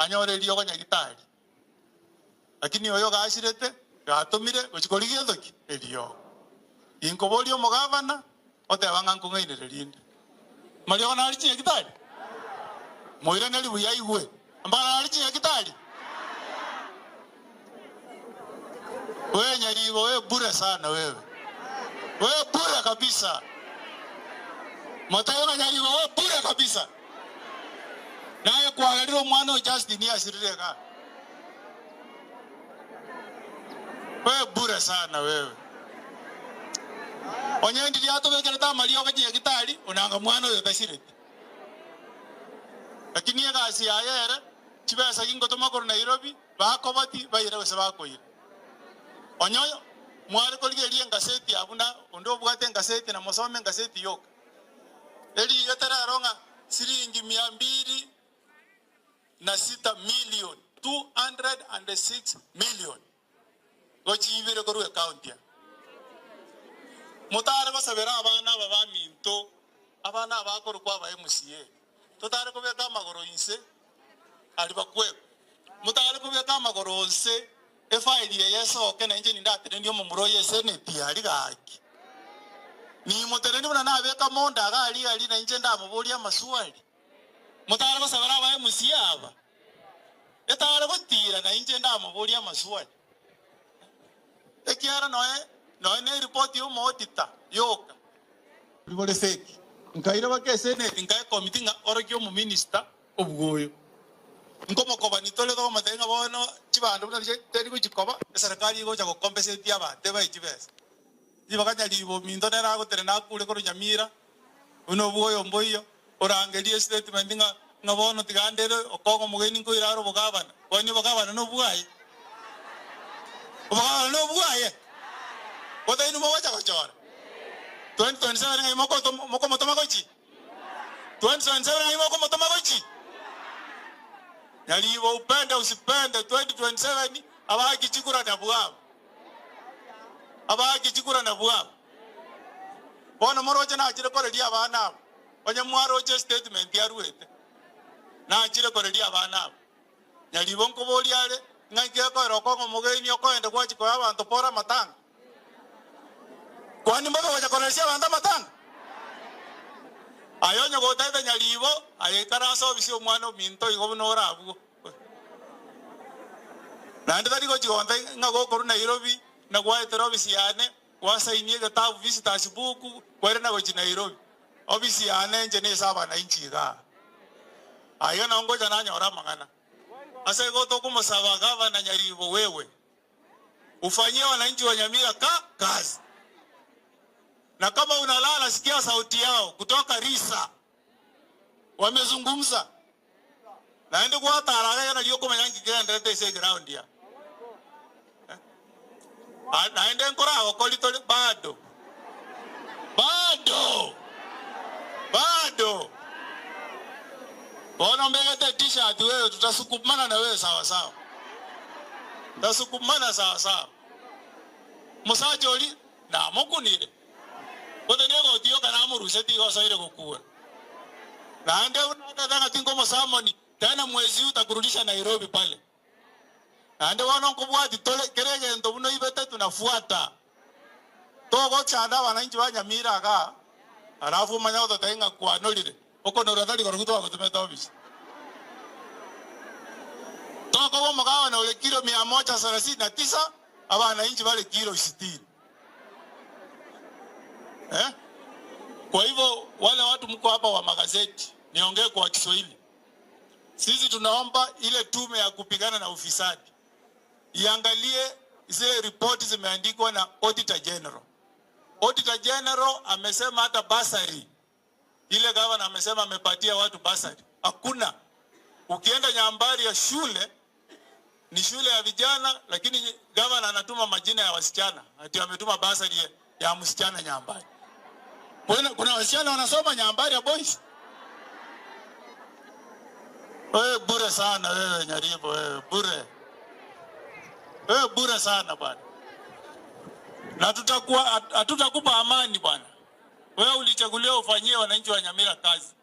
anyore eriogo nyagitari. Lakini oyo gachirete, gatomire gochia korigia entoki? Eriogo. Inkoboria omogavana, oteba ng'a nkong'ainere rinde. Mariogo nare chinyagitari? Moiraneri buya aigwe. Mbara nare chinyagitari? Wewe Nyaribo, wewe bure sana wewe. Wewe bure kabisa. Motebe ng'a Nyaribo, wewe bure kabisa. Naye kwagerire omwana o Justin asirire igaa. Wewe bure sana wewe. Onye ndiria atobekerete amariogo chinyagitari, onanga mwana oyo tasireti. Lakini egasi yaye ere, chibesa gingotoma korwa Nairobi, bakobati baire gose bakoira. Onye mware korigereria engaseti abwo na onde obwate engaseti na mosome engaseti yoka. Erigete rero ng'a siringi mia mbili na sita million, 206 million, gochia ibere korwa ecounty aa. Motare gosabera abana aba baminto, abana aba bakorokwa aba MCA, totare kobeka amagoro inse aria bakwekwa. Motare kobeka amagoro inse efaili eye esoke na inche nindatenenie omomura oye eseneti aria gaki. Nimotenenie buna nabeka monda iga aria aria na inche ndamoborie amaswali. Motare gosabera aba MCA aba, etare gotiira na inche ndamoborie amaswali. Ekiagera noe noe ne eripoti y'omoodita yoka. Bore fake. Nkaira baka eseneti nkae committee ng'a orokia omominister obwoyo. Nkomokobani tore tokomotebia ng'a bono chibando buna riria teri gochikoba, eserekari egocha gocompensate abanto ebae chibesa. Ribaga nyaribo ominto nere agotenena akure korwa Nyamira, buna obwoyo mboiyo, orangerie estatement ng'a ng'a bono tiga ndere okong'a omogeni nkoira are obogabana. Kwani obogabana nobwaye? Obogabana nobwaye? Gose inwe mogocha gochora? 2027 ng'ai mokoto mokomotoma gochia? 2027 ng'ai mokomotoma gochia? Nyaribo upende usipende 2027 abaaki chikura nabwo aba. Abaaki chikura nabwo aba. Bono moroche nachire koreria abana aba, onye mwaroche estatement aruete, nachire koreria abana aba. Nyaribo nkoboria are, ng'a inki gekoera okong'a omogeni okoenda gwachia koa abanto pore amatanga? Kwani mbobe gocha koreresia abanto amatanga? Aye onye gotaete nyaribo, aye ikaransa obisi omwana ominto igo buna ore abwo. Naende tari gochia gonta ng'a gokorwa Nairobi na gwaetera obisi yane, gwasainia egetabu visitors book, kwairana gochia Nairobi. Obisi yane inche nese abanainchi igaa. Aiga nao ngocha nanyore amang'ana. Ase igo tokomosaba Gavana Nyaribo wewe, ufanyie wananchi wa Nyamira ka kazi. Na kama unalala sikia sauti yao kutoka Risa. Wamezungumza. Naende gwatara iga nario okomanya nki kegendererete ase eground aa. Ah, naende nkoragokori tore bado. Bado! Bado! Bono mbegete e-t-shirt wewe tutasukumana na wewe sawa sawa. Tutasukumana sawa sawa. Mosacha oria namokunire. Gose negoti yoka namorusetie igo osoire gokura. Naende buna otete ng'a tinkomosamoni, tena mwezi huu takurudisha Nairobi pale. Naende bono nkobwati tore kera egento buna oibete tunafuata. Togochanda abananchi ba Nyamira igaa, alafu omanye gototebia ng'a kwanorire. Okonorwa tari korokwo twagotomete ofisi. Tokoba omogabane ore kilo mia moja sarasini na tisa, abananchi bare kilo sitini. Eh? Kwa hivyo wale watu mko hapa wa magazeti, niongee kwa Kiswahili. Sisi tunaomba ile tume ya kupigana na ufisadi iangalie zile ripoti zimeandikwa na Auditor General. Auditor General amesema hata basari ile gavana amesema amepatia watu basari, hakuna. Ukienda Nyambari ya shule ni shule ya vijana, lakini gavana anatuma majina ya wasichana, ati ametuma basari ya, ya msichana Nyambari. Kuna, kuna wasichana wanasoma Nyambari ya boys. Wewe bure sana wewe Nyaribo, wewe bure, wewe bure sana bwana, na tutakuwa hatutakupa amani bwana. Wewe ulichaguliwa ufanyie wananchi wa Nyamira kazi.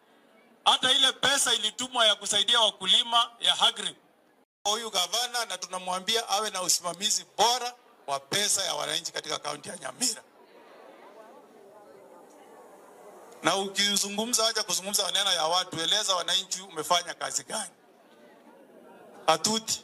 Hata ile pesa ilitumwa ya kusaidia wakulima ya Agri huyu gavana na tunamwambia awe na usimamizi bora wa pesa ya wananchi katika kaunti ya Nyamira. Na ukizungumza, acha kuzungumza maneno ya watu, eleza wananchi umefanya kazi gani. Atuti.